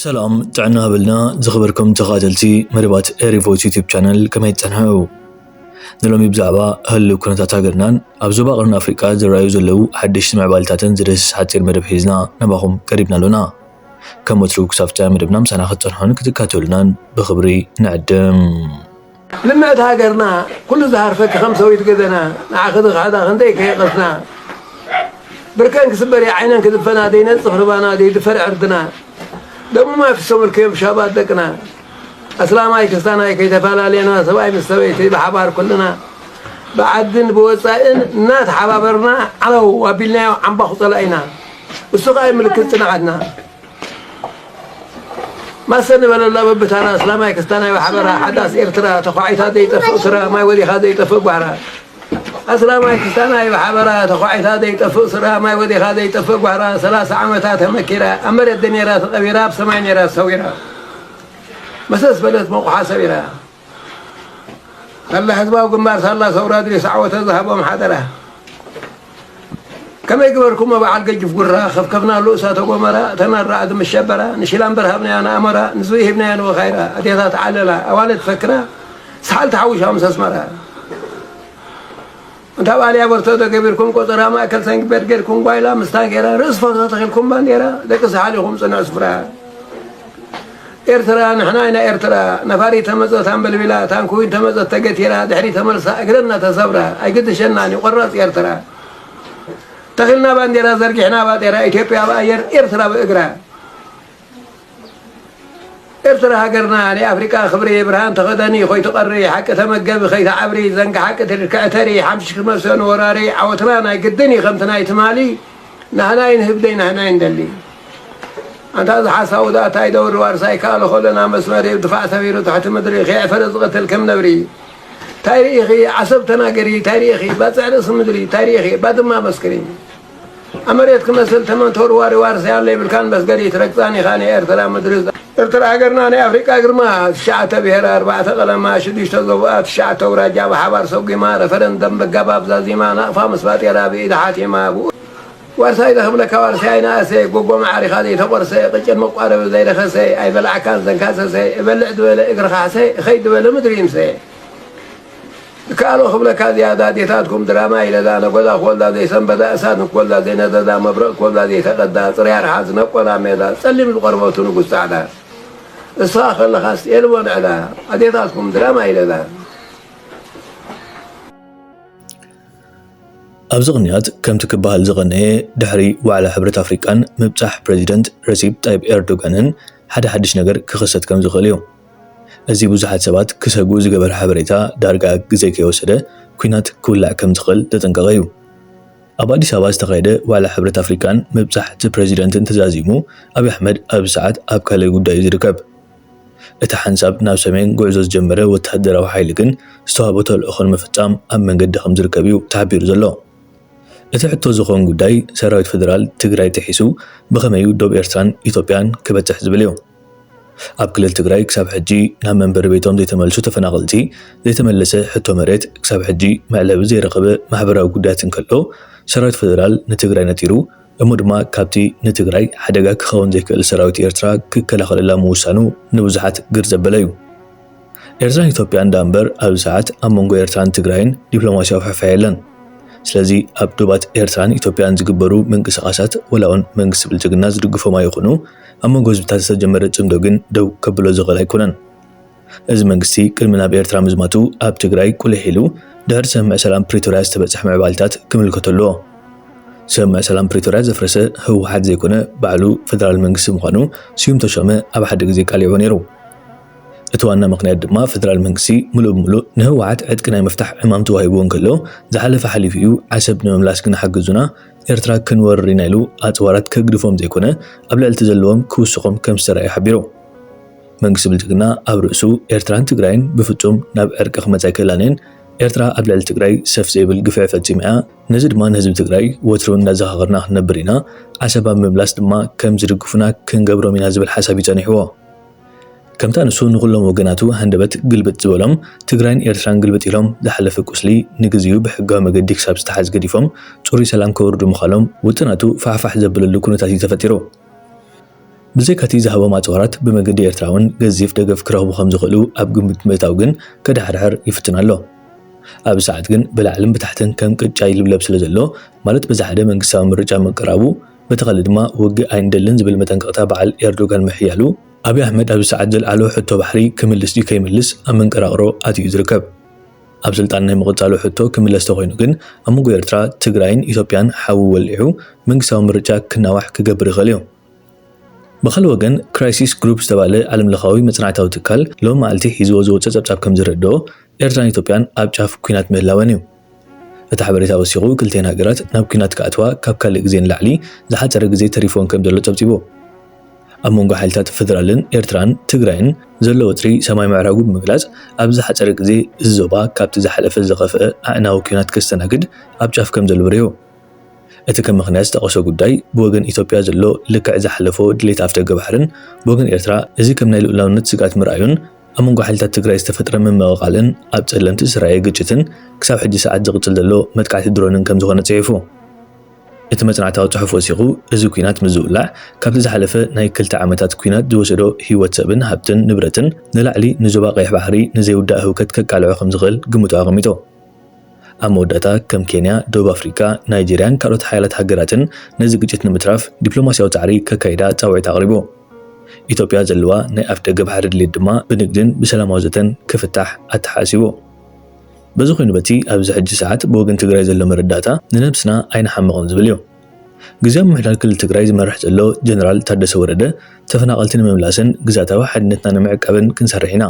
ሰላም ጥዕና ሃበልና ዝኸበርኩም ተኸታተልቲ መደባት ኤሪቮይስ ዩቲዩብ ቻነል፣ ከመይ ትጸንሑ? ንሎሚ ብዛዕባ ህልው ኩነታት ሃገርናን ኣብ ዞባ ቀርኒ ኣፍሪቃ ዝረኣዩ ዘለዉ ሓደሽቲ ምዕባለታትን ዝድህስስ ሓጺር መደብ ሒዝና ናባኹም ቀሪብና ኣሎና። ከም ወትሩ ክሳብ ፍጻመ መደብና ምሳና ክትጸንሑን ክትከታተሉናን ብኽብሪ ንዕድም። ልምዕቲ ሃገርና ኩሉ ዝሃርፈኪ ከም ሰዊት ገደና፣ ንዓኺ ዝኽሕዳ ክንደይ ከየቐስና። ብርከን ክስበር እየ ዓይነን ክድፈና፣ ዘይነጽፍ ርባና፣ ዘይድፈር ዕርድና። ደሙማ ይፍሰሙልኪ እዮም ሻባት ደቅና። ኣስላማይ ክስታናይ ከይተፈላለየና፣ ሰብኣይ ምስ ሰበይቲ ብሓባር ኩልና፣ ብዓድን ብወጻእን እናተሓባበርና፣ ዓለው ኣቢልናዮ ዓምባኹ ጸላኢና። እሱ ኸኣ እዩ ምልክት ጽንዓትና። ማሰ ንበለላ በብታራ፣ ኣስላማይ ክስታናይ ብሓበራ፣ ሓዳስ ኤርትራ፣ ተዃዒታ ዘይጠፍእ ስራ፣ ማይ ወዲኻ ዘይጠፍእ ጓህራ። ኣስላማይ ክስታናይ ብሓበራ፣ ተዃዒታ ዘይጠፍእ ስራ፣ ማይ ወዲኻ ዘይጠፍእ ጓህራ፣ ሰላሳ ዓመታት ተመኪራ፣ ኣብ መሬት ነይራ ተቐቢራ፣ ኣብ ሰማይ ነይራ ተሰዊራ። መሰስ በለት መቑሓ ሰቢራ። ሳላ ህዝባዊ ግንባር፣ ሳላ ሰውራ ድሪስ ዓወተ ዝሃቦም ሓደራ። ከመይ ግበርኩሞ በዓል ገጅፍ ጉራ፣ ከፍከፍናሉ እሳተ ጎመራ፣ እተን ኣራዕዲ ምስ ሸበራ፣ ንሺላምበር ሃብናያ ንኣሞራ፣ ንዝብኢ ሂብናያ ንወኻይራ፣ ኣዴታት ዓለላ፣ ኣዋልድ ፈክራ፣ ሰሓል ተሓዊሻ ምስ ኣስመራ። እንታ ኣብ ኣልያ በርቶ ዶ ገቢርኩም ቆጸራ፣ ማእከል ሰንጊ ቤት ጌርኩም ጓይላ፣ ምስታ ጌራ፣ ርእሲ ፎቶ ተኺልኩም ባንዴራ፣ ደቂ ሰሓል ኢኹም ጽኑዕ ስፍራ። ኤርትራ ንሕና ኢና ኤርትራ። ነፋሪት ተመጸት ኣንበልቢላ፣ ታንክዊን ተመጸት ተገቲራ፣ ድሕሪ ተመልሳ እግረና ተሰብራ። ኣይግድሸናን እዩ ቆራጽ ኤርትራ። ተኺልና ባንዴራ ዘርጊሕና ባጤራ፣ ኢትዮጵያ ብኣየር ኤርትራ ብእግራ። ኤርትራ ሃገርና ናይ ኣፍሪቃ ክብሪ፣ ብርሃን ተኸደኒ ኮይትቐሪ፣ ሓቂ ተመገቢ ከይትዓብሪ፣ ዘንጊ ሓቂ ትድክዕተሪ፣ ሓምሽሽ ክመሰ ንወራሪ፣ ዓወትና ናይ ግድን እዩ ከምቲ ናይ ትማሊ። ናህናይ ንህብደይ ናህናይ እንደሊ። ኣንታ እዚ ሓሳዊ ደኣ ታይ ደውሪ ዋርሳይ ከኣለ ከሎና መስመሪ ድፋዕ ሰቢሩ ትሕቲ ምድሪ ከየዕፈረ ዝቐትል ከም ነብሪ። ታይ ርኢኺ ዓሰብ ተናገሪ ታይ ርኢኺ ባጽዕ ርእሲ ምድሪ ታይ ርኢኺ ባድማ መስክሪ። ኣብ መሬት ክመስል ተመን ተወርዋሪ ዋርሳይ ኣሎ ይብልካን መስገዲ ትረግጻን ኢኻ ናይ ኤርትራ ምድሪ። ኤርትራ ሃገርና ናይ ኣፍሪቃ ግርማ ትሽዓተ ብሄራ ኣርባዕተ ቀለማ ሽዱሽተ ዞባኣ ትሽዓተ ኣውራጃ ብሓባር ሰጒማ ረፈረንደም በጋባብ ዛዚማ ናቕፋ ምስ ባጤራ ብኢዳ ሓቲማ ብኡ ዋርሳይ ዘኽብለካ ዋርሳይ ኣይነኣሰ፣ ጎጎ መዓሪኻ ዘይተቖርሰ፣ ቅጭን መቋረቢ ዘይረኸሰ፣ ኣይበላዕካን ዘንካሰሰ፣ እበልዕ ዝበለ እግሪ ካሕሰ፣ እኸይ ዝበለ ምድሪ ይምሰ። እከኣሎ ክብለካ ዝያዳ፣ ኣዴታትኩም ድራማ ይለዳ፣ ነጎዳ ክወልዳ ዘይሰንበዳ፣ እሳት ንክወልዳ ዘይነደዳ፣ መብረቕ ክወልዳ ዘይተቐዳ፣ ጽርያ ርሓ ዝነቆዳ ሜዳ፣ ጸሊም ዝቆርበቱ ንጉስ ጻዕዳ። እሳ ከለኻስ የልቦን ዕዳ፣ ኣዴታትኩም ድራማ ይለዳ። ኣብዚ ቅንያት ከምቲ ክበሃል ዝቐነየ ድሕሪ ዋዕላ ሕብረት ኣፍሪቃን ምብጻሕ ፕረዚደንት ረሲፕ ጣይብ ኤርዶጋንን ሓደ ሓድሽ ነገር ክኽሰት ከም ዝኽእል እዩ። እዚ ብዙሓት ሰባት ክሰግኡ ዝገበረ ሓበሬታ ዳርጋ ግዜ ከይወሰደ ኲናት ክውላዕ ከም ዝኽእል ዘጠንቀቐ እዩ። ኣብ ኣዲስ ኣበባ ዝተኻየደ ዋዕላ ሕብረት ኣፍሪቃን ምብጻሕ እቲ ፕረዚደንትን ተዛዚሙ ኣብይ ኣሕመድ ኣብዚ ሰዓት ኣብ ካልእ ጉዳይ እዩ ዝርከብ። እቲ ሓንሳብ ናብ ሰሜን ጉዕዞ ዝጀመረ ወተሃደራዊ ሓይሊ ግን ዝተዋህቦ ተልእኾ ንምፍጻም ኣብ መንገዲ ከም ዝርከብ እዩ ተሓቢሩ ዘሎ። እቲ ሕቶ ዝኾን ጉዳይ ሰራዊት ፌደራል ትግራይ ጥሒሱ ብኸመይ እዩ ዶብ ኤርትራን ኢትዮጵያን ክበጽሕ ዝብል እዩ። ኣብ ክልል ትግራይ ክሳብ ሕጂ ናብ መንበሪ ቤቶም ዘይተመልሱ ተፈናቐልቲ፣ ዘይተመለሰ ሕቶ መሬት፣ ክሳብ ሕጂ መዕለቢ ዘይረኸበ ማሕበራዊ ጉዳያት እንከሎ ሰራዊት ፌደራል ንትግራይ ነጢሩ እሞ ድማ ካብቲ ንትግራይ ሓደጋ ክኸውን ዘይክእል ሰራዊት ኤርትራ ክከላኸለላ ምውሳኑ ንብዙሓት ግር ዘበለ እዩ። ኤርትራን ኢትዮጵያን ደኣ እምበር ኣብዚ ሰዓት ኣብ መንጎ ኤርትራን ትግራይን ዲፕሎማስያዊ ፍሕፍሕ የለን። ስለዚ ኣብ ዶባት ኤርትራን ኢትዮጵያን ዝግበሩ ምንቅስቓሳት ወላ እውን መንግስቲ ብልጽግና ዝድግፎም ኣይኹኑ ኣብ መንጎ ህዝብታት ዝተጀመረ ጽምዶ ግን ደው ከብሎ ዝኽእል ኣይኮነን። እዚ መንግስቲ ቅድሚ ናብ ኤርትራ ምዝማቱ ኣብ ትግራይ ቁሊሕ ኢሉ ድሕሪ ስምምዕ ሰላም ፕሪቶርያ ዝተበጽሐ ምዕባለታት ክምልከቶ ኣለዎ። ስምምዕ ሰላም ፕሪቶርያ ዘፍረሰ ህወሓት ዘይኮነ ባዕሉ ፌደራል መንግስቲ ምዃኑ ስዩም ተሾመ ኣብ ሓደ ግዜ ቃሊዕዎ ነይሩ። እቲ ዋና ምኽንያት ድማ ፌደራል መንግስቲ ምሉእ ብምሉእ ንህወሓት ዕጥቂ ናይ ምፍታሕ ዕማም ተዋሂቡ እንከሎ ዝሓለፈ ሓሊፉ እዩ ዓሰብ ንምምላስ ግን ሓግዙና ኤርትራ ክንወርር ኢና ኢሉ ኣፅዋራት ከግድፎም ዘይኮነ ኣብ ልዕሊ እቲ ዘለዎም ክውስኾም ከም ዝተረኣየ ሓቢሩ። መንግስቲ ብልጽግና ኣብ ርእሱ ኤርትራን ትግራይን ብፍጹም ናብ ዕርቂ ክመጻ ኣይክእላን እየን። ኤርትራ ኣብ ልዕሊ ትግራይ ሰፍ ዘይብል ግፍዒ ፈጺማ እያ። ነዚ ድማ ንህዝቢ ትግራይ ወትሩ እንዳዘኻኸርና ክንነብር ኢና። ዓሰብ ኣብ ምምላስ ድማ ከም ዝድግፉና ክንገብሮም ኢና ዝብል ሓሳብ እዩ ጸኒሕዎ። ከምታ ንሱ ንኹሎም ወገናቱ ሃንደበት ግልብጥ ዝበሎም ትግራይን ኤርትራን ግልብጥ ኢሎም ዝሓለፈ ቁስሊ ንግዚኡ ብሕጋዊ መገዲ ክሳብ ዝተሓዝ ገዲፎም ጽሩይ ሰላም ከውርዱ ምዃሎም ውጥናቱ ፋሕፋሕ ዘብለሉ ኩነታት እዩ ተፈጢሩ። ብዘይካቲ ዝሃቦም ኣጽዋራት፣ ብመገዲ ኤርትራ እውን ገዚፍ ደገፍ ክረኽቡ ከም ዝኽእሉ ኣብ ግምት ምእታው ግን ከድሓርሕር ይፍትን ኣሎ። ኣብዚ ሰዓት ግን ብላዕልን ብታሕትን ከም ቅጫ ይልብለብ ስለ ዘሎ፣ ማለት በዚ ሓደ መንግስታዊ ምርጫ ምቅራቡ፣ በቲ ካልእ ድማ ውግእ ኣይንደልን ዝብል መጠንቀቕታ በዓል ኤርዶጋን ምሕያሉ፣ ኣብይ ኣሕመድ ኣብዚ ሰዓት ዘልዓሎ ሕቶ ባሕሪ ክምልስ ድዩ ከይምልስ ኣብ መንቀራቕሮ ኣትዩ ዝርከብ። ኣብ ስልጣን ናይ ምቕጻሉ ሕቶ ክምለስ ተኾይኑ ግን፣ ኣብ መንጎ ኤርትራ፣ ትግራይን ኢትዮጵያን ሓዊ ወሊዑ መንግስታዊ ምርጫ ክናዋሕ ክገብር ይኽእል እዩ። ብኻልእ ወገን፣ ክራይሲስ ግሩፕ ዝተባህለ ዓለምለኻዊ መጽናዕታዊ ትካል ሎም መዓልቲ ሒዝዎ ዝወጸ ጸብጻብ ከም ዝረድኦ፣ ኤርትራን ኢትዮጵያን ኣብ ጫፍ ኲናት ምህላወን እዩ። እቲ ሓበሬታ ወሲኹ፣ ክልተን ሃገራት ናብ ኲናት ክኣትዋ ካብ ካልእ ግዜ ንላዕሊ ዝሓጸረ ግዜ ተሪፎን ከም ዘሎ ጸብጺቡ። ኣብ መንጎ ሓይልታት ፈደራልን ኤርትራን ትግራይን ዘሎ ወጥሪ ሰማይ ምዕራጉ ብምግላጽ፣ ኣብ ዝሓጸረ ግዜ እዚ ዞባ ካብቲ ዝሓለፈ ዝኸፍአ ኣዕናዊ ኲናት ከስተናግድ ኣብ ጫፍ ከም ዘሎ በሪሁ። እቲ ከም ምኽንያት ዝጠቐሶ ጉዳይ፣ ብወገን ኢትዮጵያ ዘሎ ልክዕ ዝሓለፎ ድሌት ኣፍደገ ባሕርን፣ ብወገን ኤርትራ እዚ ከም ናይ ልኡላውነት ስግኣት ምርኣዩን፣ ኣብ መንጎ ሓይልታት ትግራይ ዝተፈጥረ ምምቕቓልን ኣብ ጸለምቲ ዝረኣየ ግጭትን ክሳብ ሕጂ ሰዓት ዝቕጽል ዘሎ መጥቃዕቲ ድሮንን ከም ዝኾነ ጽሒፉ። እቲ መጽናዕታዊ ጽሑፍ ወሲኹ፣ እዚ ኲናት ምስ ዝውላዕ፣ ካብቲ ዝሓለፈ ናይ ክልተ ዓመታት ኲናት ዝወሰዶ ህይወት ሰብን ሃብትን ንብረትን ንላዕሊ፣ ንዞባ ቀይሕ ባሕሪ ንዘይውዳእ ህውከት ከቃልዖ ከም ዝኽእል ግምቱ ኣቐሚጡ። ኣብ መወዳእታ፣ ከም ኬንያ፣ ደቡብ ኣፍሪቃ፣ ናይጄርያን ካልኦት ሓያላት ሃገራትን ነዚ ግጭት ንምትራፍ ዲፕሎማስያዊ ጻዕሪ ከካይዳ ጻውዒት ኣቕሪቡ። ኢትዮጵያ ዘለዋ ናይ ኣፍደገ ባሕሪ ድሌት ድማ ብንግድን ብሰላማዊ ዘተን ክፍታሕ ኣተሓሲቡ። በዚ ኮይኑ፣ በቲ ኣብዚ ሕጂ ሰዓት ብወገን ትግራይ ዘሎ መረዳእታ ንነብስና ኣይንሓምቕን ዝብል እዩ። ግዝያዊ ምምሕዳር ክልል ትግራይ ዝመርሕ ዘሎ ጀነራል ታደሰ ወረደ፣ ተፈናቐልቲ ንምምላስን ግዝኣታዊ ሓድነትና ንምዕቃብን ክንሰርሕ ኢና።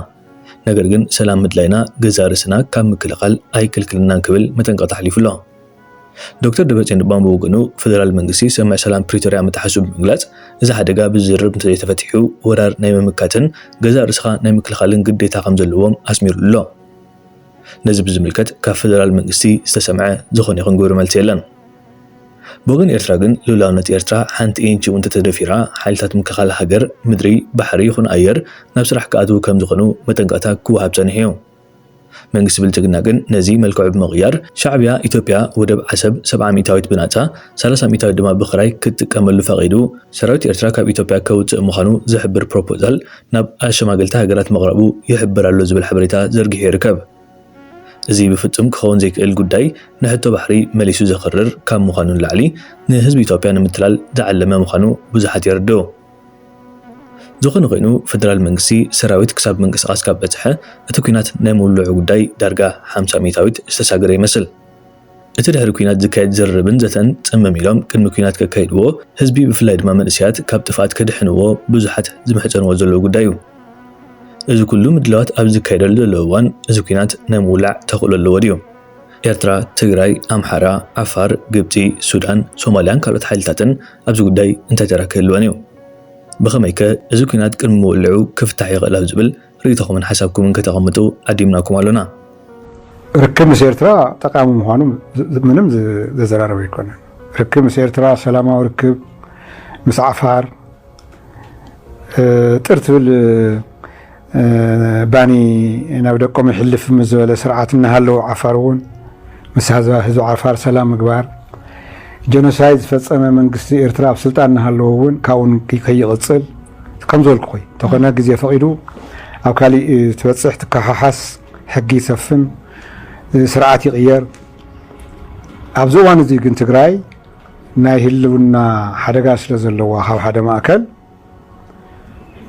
ነገር ግን ሰላም ምድላይና ገዛእ ርእስና ካብ ምክልኻል ኣይክልክለናን ክብል መጠንቀቕታ ኣሕሊፉ ኣሎ። ዶክተር ደብረጽዮን ድማ ብወገኑ፣ ፈደራል መንግስቲ ስምምዕ ሰላም ፕሪቶርያ ምጥሓሱ ብምግላጽ፣ እዚ ሓደጋ ብዝርርብ እንተዘይተፈቲሑ፣ ወራር ናይ ምምካትን ገዛእ ርእስኻ ናይ ምክልኻልን ግዴታ ከም ዘለዎም ኣስሚሩሉ ኣሎ። ነዚ ብዝምልከት ካብ ፈደራል መንግስቲ ዝተሰምዐ ዝኾነ ይኹን ግብረ መልሲ የለን። ብወገን ኤርትራ ግን፣ ልኡላውነት ኤርትራ ሓንቲ ኢንች እውን እንተተደፊራ፣ ሓይልታት ምክልኻል ሃገር፣ ምድሪ፣ ባሕሪ ይኹን ኣየር ናብ ስራሕ ክኣትዉ ከም ዝኾኑ መጠንቀቕታ ክወሃብ ጸኒሑ እዩ። መንግስቲ ብልጽግና ግን ነዚ መልክዑ ብምቕያር፣ ሻዕብያ ኢትዮጵያ ወደብ ዓሰብ ሰብዓ ሚእታዊት ብናጻ፣ ሰላሳ ሚእታዊት ድማ ብኽራይ ክትጥቀመሉ ፈቒዱ፣ ሰራዊት ኤርትራ ካብ ኢትዮጵያ ከውጽእ ምዃኑ ዝሕብር ፕሮፖዛል ናብ ኣሸማገልቲ ሃገራት ምቕራቡ ይሕብር ኣሎ ዝብል ሓበሬታ ዘርጊሑ ይርከብ። እዚ ብፍጹም ክኸውን ዘይክእል ጉዳይ፣ ንሕቶ ባሕሪ መሊሱ ዘኽርር ካብ ምዃኑ ንላዕሊ፣ ንህዝቢ ኢትዮጵያ ንምትላል ዝዓለመ ምዃኑ ብዙሓት የረድኡ። ዝኾነ ኮይኑ፣ ፈደራል መንግስቲ ሰራዊት ክሳብ ምንቅስቓስ ካብ በጽሐ፣ እቲ ኲናት ናይ ምውልዑ ጉዳይ ዳርጋ ሓምሳ ሚእታዊት ዝተሳገረ ይመስል። እቲ ድሕሪ ኲናት ዝካየድ ዝርርብን ዘተን ጽምም ኢሎም ቅድሚ ኲናት ከካይድዎ፣ ህዝቢ ብፍላይ ድማ መንእሰያት ካብ ጥፍኣት ከድሕንዎ ብዙሓት ዝምሕጸንዎ ዘለዉ ጉዳይ እዩ። እዚ ኩሉ ምድላዋት ኣብ ዝካየደሉ ዘሎ እዋን፣ እዚ ኲናት ናይ ምውላዕ ተኽእሎ ኣለዎ ድዩ? ኤርትራ፣ ትግራይ፣ ኣምሓራ፣ ዓፋር፣ ግብጺ፣ ሱዳን፣ ሶማልያን ካልኦት ሓይልታትን ኣብዚ ጉዳይ እንታይ ተራ ክህልወን እዩ? ብኸመይከ እዚ ኲናት ቅድሚ ምውልዑ ክፍታሕ ይኽእል ኣብ ዝብል ርእይቶኹምን ሓሳብኩምን ከተቐምጡ ዓዲምናኩም ኣሎና። ርክብ ምስ ኤርትራ ጠቓሚ ምዃኑ ዝ-፣ ምንም ዝ-፣ ዘዘራረብ ኣይኮነን። ርክብ ምስ ኤርትራ፣ ሰላማዊ ርክብ ምስ ዓፋር፣ እ፣ ጥር ትብል፣ እ፣ ባኒ ናብ ደቆም ይሕልፍ ምስ ዝበለ ስርዓት እናሃለዉ፣ ዓፋር እውን ምስ ህዝባ-፣ ህዝቢ ዓፋር ሰላም ምግባር፣ ጀኖሳይድ ዝፈጸመ መንግስቲ ኤርትራ ኣብ ስልጣን እናሃለዎ እውን ካብኡ ን-፣ ከይቕጽል፣ ከም ዝበልኩ ኮይ፣ እንተኾነ ግዜ ፈቒዱ ኣብ ካሊእ ትበጽሕ፣ ትከሓሓስ፣ ሕጊ ይሰፍን፣ ስርዓት ይቕየር። ኣብዚ እዋን እዚ ግን ትግራይ ናይ ህልውና ሓደጋ ስለ ዘለዋ፣ ካብ ሓደ ማእከል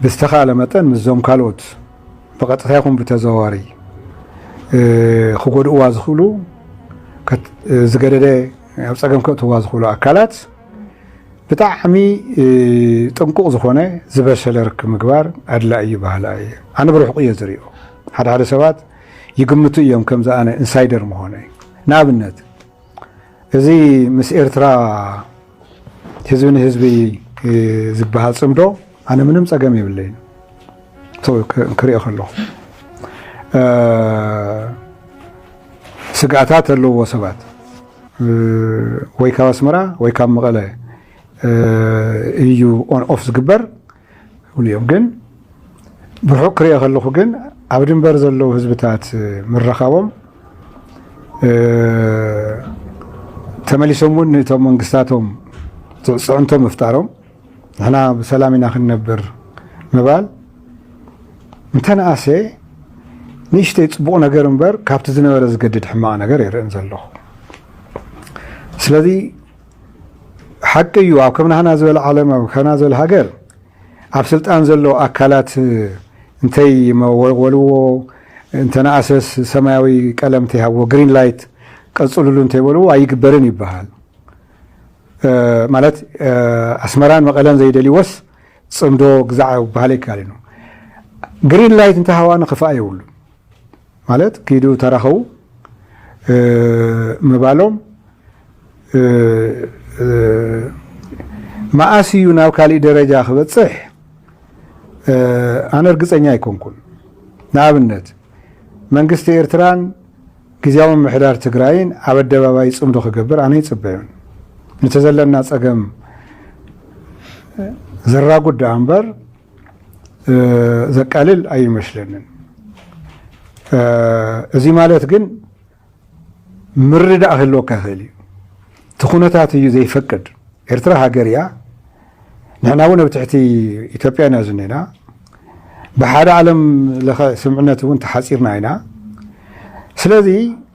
ብዝተኻእለ መጠን ምስዞም ካልኦት ብቐጥታ ይኹን ብተዘዋዋሪ፣ እ፣ ክጎድእዋ ዝኽእሉ፣ ከት-፣ ዝገደደ ኣብ ጸገም ከእትዋ ዝኽእሉ ኣካላት ብጣዕሚ፣ እ፣ ጥንቁቕ ዝኾነ ዝበሰለ ርክብ ምግባር ኣድላዪ እዩ በሃላ እየ። ኣነ ብርሑቕ እየ ዝሪኦ። ሓደ ሓደ ሰባት ይግምቱ እዮም ከምዚ ኣነ ኢንሳይደር ምዃነይ። ንኣብነት፣ እዚ ምስ ኤርትራ ህዝቢ ንህዝቢ፣ እ፣ ዝበሃል ጽምዶ ኣነ ምንም ጸገም የብለይን። ቶ-፣ ክ-፣ ክሪኦ ከለኹ፣ እ፣ ስግኣታት ኣለዎ ሰባት፣ እ፣ ወይ ካብ ኣስመራ ወይ ካብ መቐለ፣ እ፣ እዩ ኦን ኦፍ ዝግበር ይብሉ እዮም። ግን ብርሑቕ ክሪኦ ከለኹ ግን ኣብ ድንበር ዘለዉ ህዝብታት ምርኻቦም፣ እ፣ ተመሊሶም እውን ነቶም መንግስታቶም ጽ-፣ ጽዕንቶ ምፍጣሮም፣ ንሕና ብሰላም ኢና ክንነብር ምባል እንተነኣሰ ንእሽተይ ጽቡቕ ነገር እምበር ካብቲ ዝነበረ ዝገድድ ሕማቕ ነገር የርእን ዘለኹ። ስለዚ ሓቂ እዩ፣ ኣብ ከም ናህና ዝበለ ዓለም፣ ኣብ ከምና ዝበለ ሃገር ኣብ ስልጣን ዘሎ ኣካላት እንተይ መወልዎ እንተነኣሰስ ሰማያዊ ቀለም እንተይሃብዎ፣ ግሪን ላይት ቀጽሉሉ እንተይበልዎ ኣይግበርን ይበሃል። ማለት ኣስመራን መቐለን ዘይደልይዎስ ጽምዶ ግዛዕ ባህል ይካል ነው። ግሪን ላይት እንተሃዋኒ ክፋእ የብሉን። ማለት ኪዱ ተራኸቡ ምባሎም መኣስ እዩ ናብ ካሊእ ደረጃ ክበፅሕ ኣነ እርግፀኛ ኣይኮንኩን። ንኣብነት መንግስቲ ኤርትራን ግዝያዊ ምምሕዳር ትግራይን ኣብ ኣደባባይ ጽምዶ ክገብር ኣነ ይጽበዮን። ነቲ ዘለና ጸገም ዘራጉድ ደኣ እምበር ዘቃልል ኣይመስለንን። እዚ ማለት ግን ምርዳእ ክህልወካ ይኽእል እዩ። እቲ ኩነታት እዩ ዘይፈቅድ። ኤርትራ ሃገር እያ። ንሕና እውን ኣብ ትሕቲ ኢትዮጵያ ኢና ዝኒና። ብሓደ ዓለም ለኸ ስምዕነት እውን ተሓፂርና ኢና። ስለዚ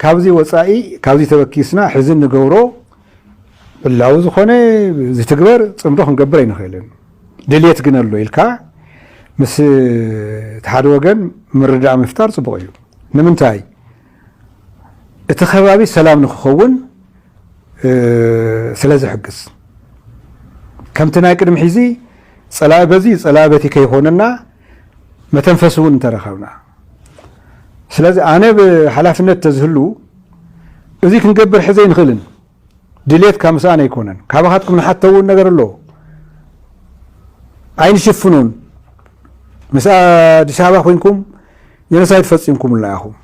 ካብዚ ወፃኢ ካብዚ ተበኪስና ሕዚ እንገብሮ ዕላዊ ዝኾነ ዝትግበር ጽምዶ ክንገብር ኣይንኽእልን። ድልየት ግን ኣሎ ኢልካ ምስ እቲ ሓደ ወገን ምርዳእ ምፍጣር ጽቡቕ እዩ። ንምንታይ? እቲ ከባቢ ሰላም ንክኸውን ስለ ዝሕግዝ። ከምቲ ናይ ቅድሚ ሕዚ ጸላኢ በዚ ጸላኢ በቲ ከይኾነና መተንፈሲ እውን እንተረኸብና። ስለዚ ኣነ ብሓላፍነት ተዝህሉ እዚ ክንገብር ሕዘ ኣይንኽእልን። ድሌት ካብ ምስኣን ኣይኮነን። ካባኻትኩም ንሓተውን ነገር ኣሎ። ኣይንሽፍኖን። ምስ ኣዲስ ኣበባ ኮይንኩም ጀኖሳይድ ፈጺምኩምልና ኢኹም።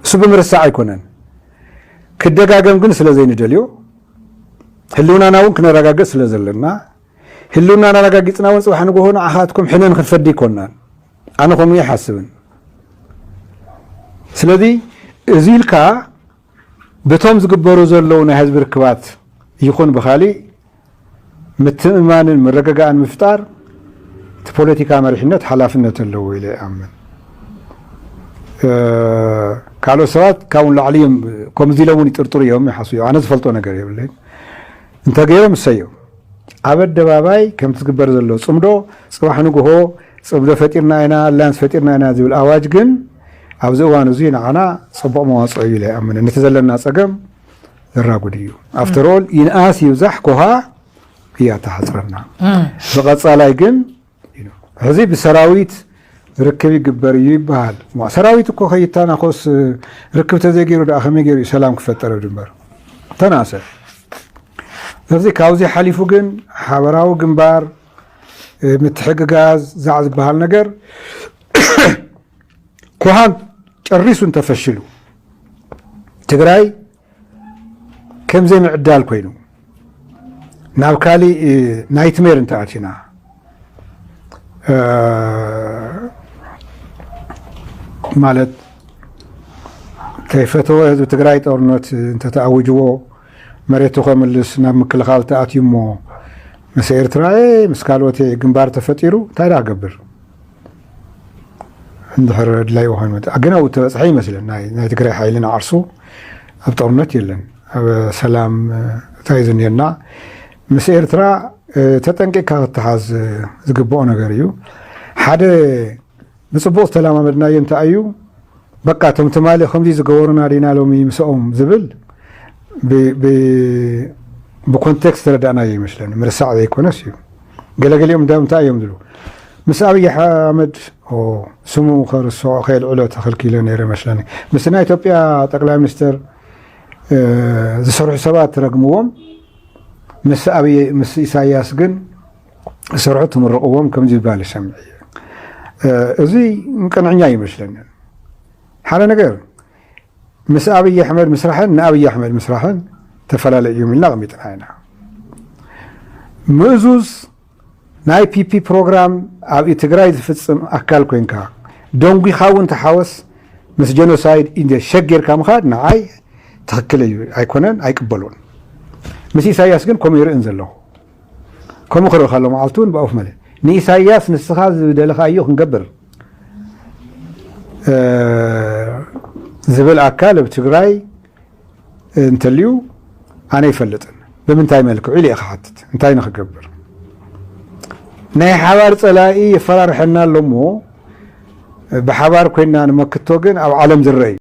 እሱ ብምርሳዕ ኣይኮነን። ክደጋገም ግን ስለ ዘይንደልዮ፣ ህልውናና እውን ክነረጋግጽ ስለ ዘለና፣ ህልውናና ኣረጋጊጽና እውን ጽባሕ ንግሆ ንዓኻትኩም ሕነን ክንፈዲ ኣይኮናን። ኣነ ከምኡ ይሓስብን። ስለዚ እዚ ኢልካ በቶም ዝግበሩ ዘለዉ ናይ ህዝቢ ርክባት ይኹን ብኻሊእ ምትእምማንን ምርግጋእን ምፍጣር እቲ ፖለቲካ መሪሕነት ሓላፍነት ኣለዎ ኢለ ይኣምን። ካልኦት ሰባት ካብኡ ንላዕሊ እዮም፣ ከምዚ ኢሎም እውን ይጥርጥሩ እዮም ይሓስቡ እዮም። ኣነ ዝፈልጦ ነገር የብለይን። እንተገይሮም እሰዮም። ኣብ ኣደባባይ ከምቲ ዝግበር ዘሎ ጽምዶ፣ ጽባሕ ንግሆ ጽምዶ ፈጢርና ኢና፣ ኣላያንስ ፈጢርና ኢና ዝብል ኣዋጅ ግን ኣብዚ እዋን እዚ ንዓና ጽቡቕ መዋጽኦ እዩ ኢለ ይኣምን። ነቲ ዘለና ጸገም ዘራጉድ እዩ። ኣፍተር ኦል ይንኣስ ይብዛሕ ኮሃ እያ ተሓጽረና። ብቐጻላይ ግን ሕዚ ብሰራዊት ርክብ ይግበር እዩ ይበሃል። እሞ ሰራዊት እኮ ከይተናኾስ ርክብ ተዘይገይሩ ደኣ ከመይ ገይሩ እዩ ሰላም ክፈጠር? ድንበር ተናሰ። ስለዚ ካብዚ ሓሊፉ ግን ሓበራዊ ግንባር፣ ምትሕግጋዝ፣ ዛዕ ዝበሃል ነገር ኮሃን ጨሪሱ እንተፈሽሉ ትግራይ ከም ዘይምዕዳል ኮይኑ ናብ ካሊእ ናይትሜር እንተኣቲና፣ ማለት ከይፈተወ ህዝቢ ትግራይ ጦርነት እንተተኣውጅዎ መሬቱ ከምልስ ናብ ምክልኻል ተኣትዩ እሞ ምስ ኤርትራ ምስ ካልኦት ግንባር ተፈጢሩ እንታይ ደኣ ገብር? እንድሕር ኣድላዩ ኮይኑ ግን ኣብኡ ተበፅሐ ይመስለን። ናይ ናይ ትግራይ ሓይሊ ንዓርሱ ኣብ ጦርነት የለን፣ ኣብ ሰላም እንታይ ዝኒአና ምስ ኤርትራ ተጠንቂቕካ ክተሓዝ ዝግብኦ ነገር እዩ። ሓደ ብፅቡቕ ዝተለማመድናዮ እንታይ እዩ፣ በቃ እቶም ትማሊ ከምዚ ዝገበሩና ዲና ሎሚ ምስኦም ዝብል ብኮንቴክስት ተረዳእናዮ ይመስለኒ፣ ምርሳዕ ዘይኮነስ እዩ። ገለገሊኦም እንዳ እንታይ እዮም ዝብሉ ምስ ኣብይ ኣሕመድ ስሙ ከርስዖ ከየልዕሎ ተኸልኪለ ነይረ መስለኒ። ምስ ናይ ኢትዮጵያ ጠቅላይ ሚኒስትር ዝሰርሑ ሰባት ትረግምዎም፣ ምስ ኣብይ ምስ ኢሳያስ ግን ዝሰርሑ ትምርቕዎም ከም ዝበሃል ይሰምዕ እየ። እዚ ቅንዕኛ ይመስለኒ። ሓደ ነገር ምስ ኣብይ ኣሕመድ ምስራሕን ንኣብይ ኣሕመድ ምስራሕን ተፈላለዩ እዮም ኢልና ኣቐሚጥና ኢና። ምእዙዝ ናይ ፒፒ ፕሮግራም ኣብ ትግራይ ዝፍፅም ኣካል ኮይንካ ደንጒኻ እውን ተሓወስ ምስ ጀኖሳይድ ኢንደ ሸግ ጌርካ ምኻድ ንዓይ ትኽክል እዩ ኣይኮነን ኣይቅበሎን። ምስ ኢሳያስ ግን ከምኡ ይርእን ዘለኹ። ከምኡ ክርኢ ከሎ መዓልቲ እውን ብኣፍ መለ ንኢሳያስ ንስኻ ዝደለኻዮ ክንገብር ዝብል ኣካል ኣብ ትግራይ እንተልዩ ኣነ ይፈልጥን። ብምንታይ መልክዑ ኢለ ክሓትት እንታይ ንክገብር ናይ ሓባር ፀላኢ የፈራርሐና ኣሎ እሞ ብሓባር ኮይና ንመክቶ ግን ኣብ ዓለም ዝረአ እዩ።